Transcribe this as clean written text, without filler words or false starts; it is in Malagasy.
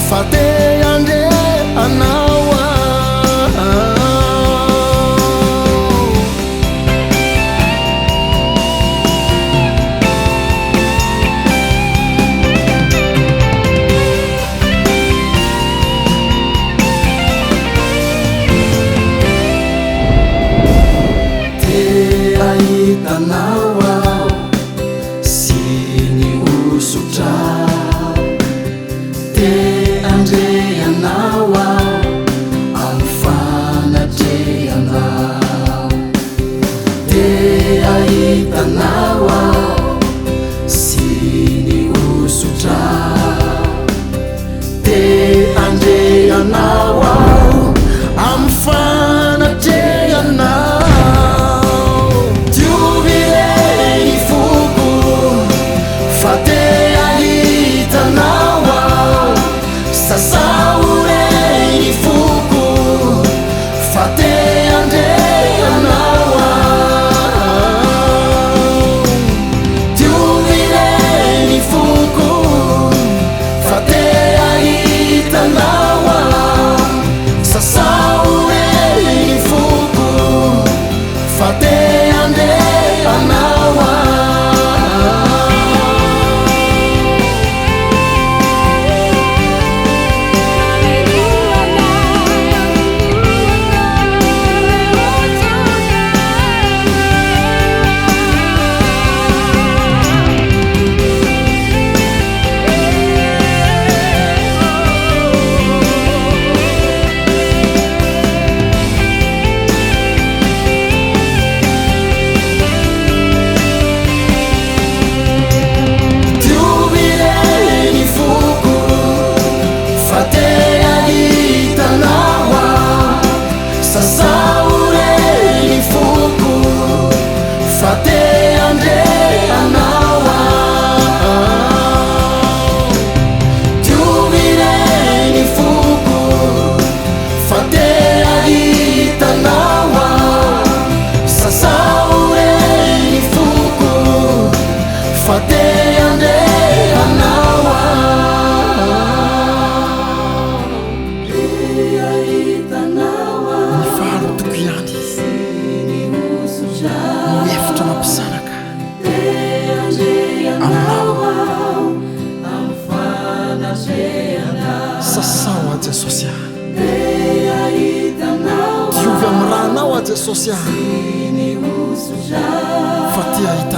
Fa te handre anao aho. Te hahita anao aho sy ny hosotra. Te handre anao aho amin'ny fanatrehanao. Te hahita anao aho sy ny hosotra. Te handre anao aho amin'ny fanatrehanao. Diovy re ny foko fa te hahita anao aho. Sasao re ny foko fa te handre anao aho. Diovy re ny foko fa te hahita anao aho. Sasao re ny foko fa te handre anao aho. Diovy re ny foko fa te hahita anao aho. Sasao re ny foko fa te handre anao aho. Diovy re ny foko fa te hahita anao aho. Sasao re ny foko fa te handre anao aho. Te hahita anao aho. Ny fahalotoko ihany no hevitra mampisaraka aminao. Sasao aho Jesosy ah. Diovy amin'ny rànao aho Jesosy ah. Fa te hahita.